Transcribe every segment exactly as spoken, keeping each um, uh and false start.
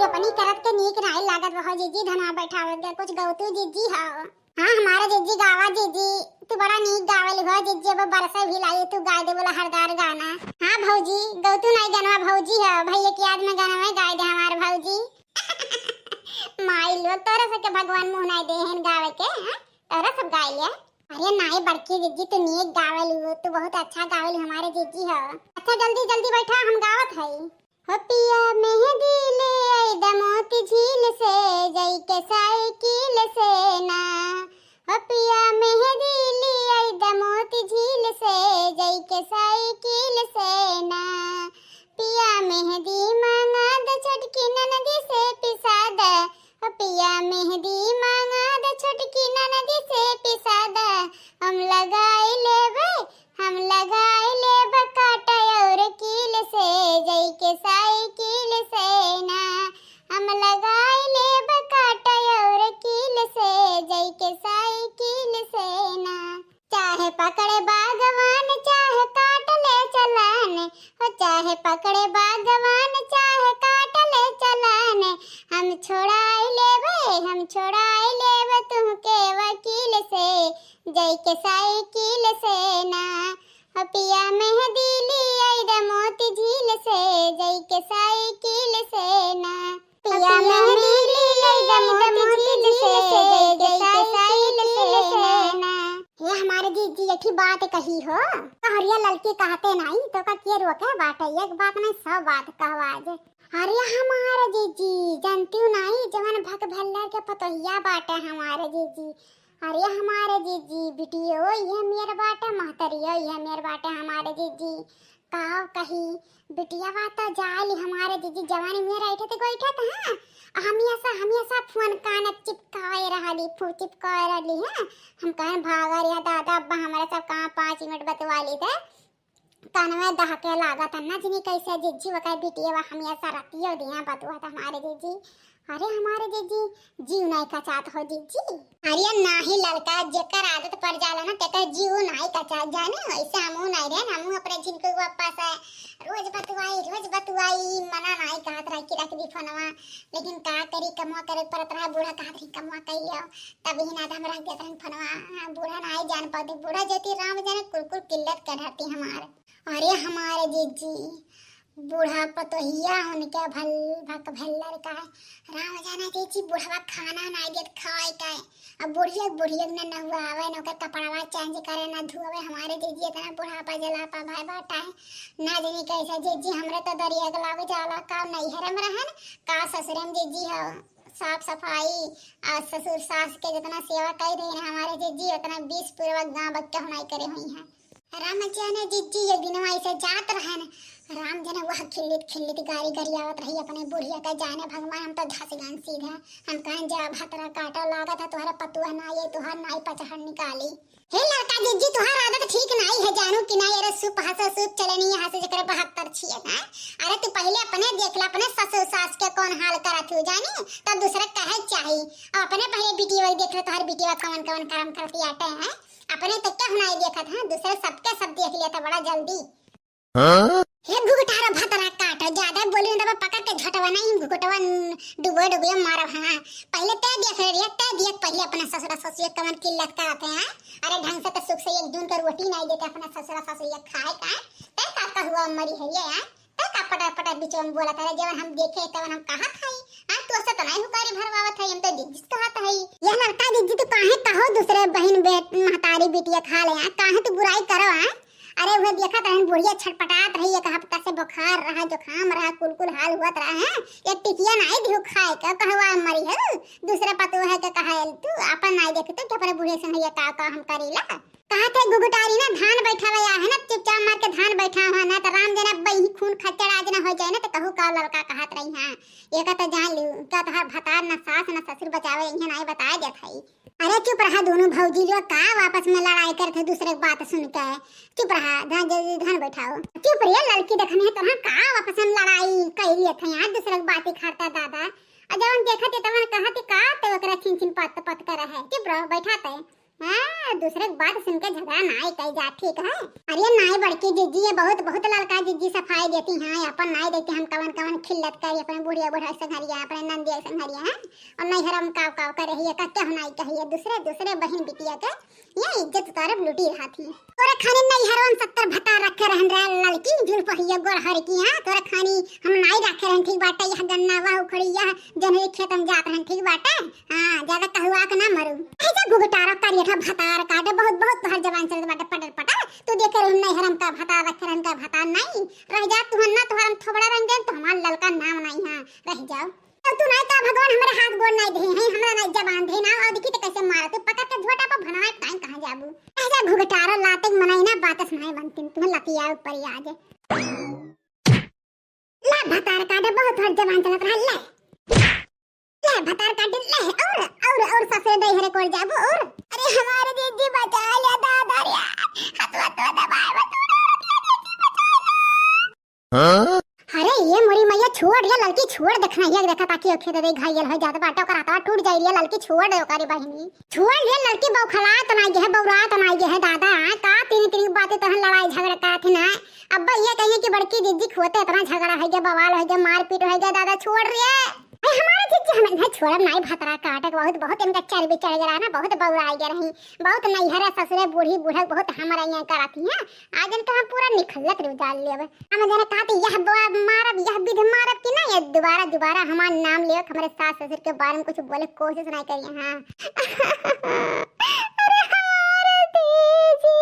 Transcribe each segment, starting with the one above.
अपनी करत के नीक नाई लागत बा हो जिज्जी, धनवा बैठावत के कुछ गवतू जिज्जी हो। हाँ, हमारे जिज्जी गावा जिज्जी, तू बड़ा नीक गावेली हो जिज्जी, अब बरसे भी लाई तू गाय दे बोला हरदार गाना। हाँ भौजी, गवतू नाई गनवा भौजी हो, भैया की याद में गनवा गाय दे हमारे भौजी। माई लोग तोरे से के भगवान मुँह नाई दे हैं गावे के, हाँ? तोरे सब गाय लिया। अरे नाई बड़की जिज्जी, तू नीक गावेली हो, तू बहुत अच्छा गावेली हमारे जिज्जी हो। अच्छा जल्दी जल्दी बैठा, हम गावत हई। हो पिया मेहंदी ले आई द मोती झील से, जई के साइकिल से ना। हो पिया मेहंदी ले आई द मोती झील से, जई के साइकिल से ना। पिया मेहंदी मांगा द छोटकी ननदी से पिसा द। हो पिया मेहंदी मांगा द छोटकी ननदी से पिसा द। हम लगाई लेबे हम लगाई लेब काटा और कील से, जई के साइकिल से ना। हम लगाई लेब काटा और कील से, जई के साइकिल से ना। चाहे पकड़े बागवान, चाहे काट ले चलान, हो चाहे पकड़े बागवान, चाहे काट ले चलान, हम छोड़ाई लेबे, हम छोड़ाई लेबे तुहके वकील से, जई के साइकिल से ना। हो पिया मेहंदी ले आई द मोती झील से, जई के साइकिल से ना। पिया मेहंदी ले आई द मोती झील से, जई के साइकिल से ना। हे हमारे जिज्जी, एक ही बात कही हो, तोहरिया ललकी कहते नाई, तो का के रोके बाटे, एक बात नाई सौ बात कहवा जे। अरे हमारे जिज्जी, जानती हूँ नाई, जवन भक भल्लर के पतोहिया बाटे हमारे जिज्जी, अरे हमारे जिज्जी, बिटियो इहे मेर बाटे, महतरियो इहे मेर बाटे हमारे जिज्जी। का कही, बिटिया बा त जाली हमारे जिज्जी, जवानी मेर ऐठत गोइठत, हाँ। हमेशा, हमेशा फोन कान चिपकाए रहली, फो-, चिपकाए रहली, हाँ। हम कहन भागा रे दादा, अब्बा हमारे सब कहाँ पाँच मिनट बतवा ली थे। तनवे दहके लागत है, ना जनी कैसे जिज्जी ओकर बिटिया बा, हमेशा रतियो दिया बतुआ त हमारे जिज्जी। अरे हमारे जिज्जी, जीव नाई कचात हो जिज्जी। अरे नाही ललका, जेकर आदत पड़ जाला ना, तेकर जीव नाई कचात जाने। वैसे हमहू नाई रहे, हमहू अपने झिनकू पप्पा से रोज बतुआई, रोज बतुआई, मना नाई कहत रहे कि रख दी फोनवा। लेकिन का करी, कमवा करे पड़त रहा, बूढ़ा कहत रही कमवा कइयो, तब ही ना हम रख देत रहन फोनवा। बूढ़ा नाई जान पाते, बूढ़ा जेती राम जाने कुल कुल किल्लत कर रहती हमार। अरे हमारे जिज्जी, बूढ़ा पतोहिया उनके भल-, भक भल्लर का है। राम जाना जिज्जी, बुढ़वा खाना नाई देत खाए का है। अब बुढ़िया, बुढ़िया न नहुआवे, न ओकर कपड़वा change करे, न धोवे। हमारे जिज्जी इतना बुढ़ापा जलापा भय बाटा है। ना जानी कैसे जिज्जी, हमरे तो दरिया के लागे जाला का नैहर में रहन, का ससुर में जिज्जी हो। साफ सफाई आ ससुर सास के जितना सेवा कई रही ना हमारे जिज्जी, उतना बीस पूर्वक गाँव बक्का हुनाई करे हुई है। राम जाने जिज्जी, एक दिनवा ऐसे जात रहन, राम जाने वह खिल्लित खिल्लित गारी गरियावत रही अपने बुढ़िया का, जाने भगवान हम तो धस गन सीधा। हम कहन जा भतरा काटा लागत है, तोहरा पतुआ ना ये, तोहर नाई पचहर निकाली। हे लड़का जिज्जी, तोहर आदत ठीक नाई है जानू कि नाई। अरे सूप हंसे सूप चले नहीं, हंसे जकरे बहत्तर छिए ना। अरे तू पहले अपने देख ला, अपने ससुर सास के कौन हाल करत हो जानी, तब दूसरे कहे चाही। और अपने पहले बिटिया देख ला, तोहर बिटिया कौन कौन करम करती आटे हैं। अपने तो क्या हुनाई देखत हैं, दूसरे सबके सब देख लिया था बड़ा जल्दी। हाँ? हे घुघटारा भतरा काट, ज्यादा बोली न तब पकड़ के झटवा नहीं, घुघटवा न-, डुबो डुबो मारब, हाँ। पहले ते देख रे, ते देख पहले अपने ससुरा ससुर कवन किल्लत करत हैं, हाँ? अरे ढंग से तो सुख से एक जून का रोटी नहीं देते अपने ससुरा ससुर खाए का, ते का कहुआ मरी है ये, हाँ? ते का पटर पटर बीच में बोलत है, जवन हम देखे तवन हम कहत हई, हाँ? तू ऐसे तो नहीं हुकारी भरवावत है, हम तो जिज्जी कहत हई। यह लड़का जिज्जी तू काहे कहो दूसरे बहिन बेट महतारी बिटिया खा ले, हाँ? काहे तू बुराई करो, हाँ? अरे उहे देखत रहन बुढ़िया छटपटात रही, एक हफ्ता से बुखार रहा, जुकाम रहा, कुल कुल हाल हुअत रहा है। एक टिकिया नाई दिहु खाए के, कहवा मरी है। दूसरे पतोह है के कहा तू अपन नाई देखी तो क्या अपने बुढ़िया संग ये का का हम करीला। कहा थे घुघटारी ना धान बैठावे आ है ना, चुपचाप मार के धान बैठा हुआ ना, तो राम जना बही खून खच्चड़ आज ना हो जाए ना, तो कहू का लड़का कहत रही हाँ। एक तो जान लियो, का तोहार भतार ना सास ना ससुर बचावे, इन्हें नाई बताए देत हई। अरे चुप रहा दोनों भौजी लोग, का आपस में लड़ाई करत है दूसरे के बात सुन के। चुप रहा, धान जल्दी धान बैठाओ। चुप रे ललकी, देखने है तोहार का आपस में लड़ाई कर लिए थे यार, दूसरे के बात ही खाता दादा। और जवन देखत है तवन कहत है का ते ओकरा छिन छिन पत पत कर है। चुप रहो, बैठा ते। हाँ, दूसरे के बात सुन के झगड़ा नाई कई जा, ठीक है? अरे नाई बड़की जिज्जी, ये बहुत, बहुत ललका जिज्जी सफाई देती हैं, अपन नाई देती हम कवन कवन खिल्लत करी अपने बुढ़िया बुढ़ा संघरिया, अपने नंदिया संघरिया हैं, और नैहर में काव काव कर रही है, का क्या नाई कही है, दूसरे, दूसरे बहिन बिटिया के ये इज्जत उतारब लूटी रहा थी। तोरे खानी नैहरवन सत्तर भतार रखे रहन रे ललकी, जुल पहिया गोर हर की, हाँ, तोरे खानी हम नाई रखे रहन, ठीक बाटे, यह गन्ना, वह उखड़ी, यह जनरी खेत में जात रहन, ठीक बाटे, हाँ, ज्यादा कहुआ के ना मरू। ऐसे घुघटारा करिया था भतार काटे, बहुत, बहुत तोहर जबान चलत बाटे पटर पटर, तू देखे रहन नैहर हम का भतार रखे रहन का भतार नाई, रह जा तू ना, तोहर हम थोबड़ा रंग देन, तो हमार ललका नाम नाई, हाँ, रह जाओ। तो तू नाई का भगवान हमरे हाथ गोड़ नाई देहे हैं, हमरा नाई जबान देहे ना, और देखी तो कैसे मारो तू, पकड़ के झोटा पर भनवा टाइम कहाँ जाबू। ऐसा घुघटारा लाते के मनाई ना, बात सुनाई बनती, तुम्हें लतिया ऊपर ही आज। ला भतार काटे, बहुत हर जबान चलत रहा, ले। ले भतार काटे, ले, और, और, और ससुरे दई हरे कोर जाबू, और। अरे हमारे जिज्जी बचा ले दादा रे, हथवा तो दबाए मत, हाँ? अरे ये मोरी मैया, छोड़ रे ललकी, छोड़, देखना ये देखा ताकि ओखे दे घायल हो जात बाटे, ओकर हाथवा टूट जाई रे ललकी, छोड़ रे ओकरे बहिनी, छोड़ रे ललकी, बौखला तो नाई गे है, बौरा तो नाई गे है दादा, हाँ, का तीन तीन बातें तहन लड़ाई झगड़ा करत है ना, अब ये कहिए कि बड़की जिज्जी खोते इतना झगड़ा हो गया, बवाल हो गया, मारपीट हो गया, दादा छोड़ रे। अरे हमारे जिज्जी हमें नहीं छोड़ब नाई, भतरा काटे के बहुत, बहुत इनका चर्बी चढ़ गया ना, बहुत बौरा आ गया रही, बहुत नैहरा ससुरे बूढ़ी बूढ़ा बहुत हमारा यहाँ कराती है, आज इनका हम पूरा निखल्लत रे उजाड़ लेब। हम जने कहते यह बुआ मारब, यह विध मारब कि ना, ये दोबारा, दोबारा हमार नाम लेवे, हमारे सास ससुर के बारे में कुछ बोले कोशिश नहीं करिए, हाँ। अरे हमारे दीदी,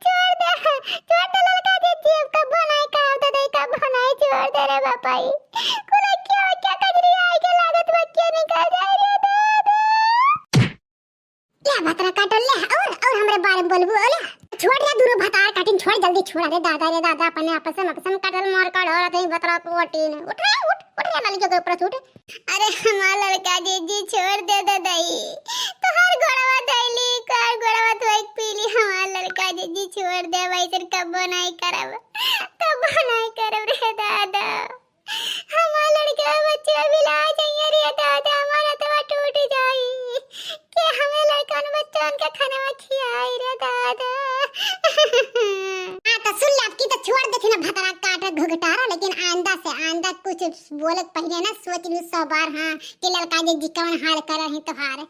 छोड़ दे, छोड़ दे ललका दीदी, अब कब बनाए, का होता दे, कब बनाए, छोड़ दे रे बापाई। कुल क्या, क्या कजरी आई के लागत बा, क्या निकल जाए रे दादा। ले भतरा काटो, ले, और, और हमरे बारे में बोलबू, ले। छोड़ रे, दोनों भतार काटिन, छोड़, जल्दी छोड़, अरे दादा रे दादा, अपने आपस में, आपस में कटल मार काट हो रहा था, भतरा को वटीन। उठ रे, उठ, उठ रे, ललकी के ऊपर से उठ। अरे हमार ललका जिज्जी, छोड़ दे दे दई, तोहर गोड़वा धैली, कर गोड़वा तो एक पीली, हमार ललका जिज्जी, छोड़ दे, वैसन कबो नहीं करब, कबो नहीं करब रे दादा। हमार लड़का बच्चा बिला जाइए रे दादा, हमार हथवा टूट जाई। के हमें लड़कन बच्चन के खाना खियाई रे दादा। हाँ, तो सुन ले, अब की तो छोड़ देती ना भतरा काट घुघटारा, लेकिन आइंदा से, आइंदा कुछ बोले के पहले ना सोच लू सौ बार, हाँ, कि ललका जिज्जी कौन हाल कर रही तोहार।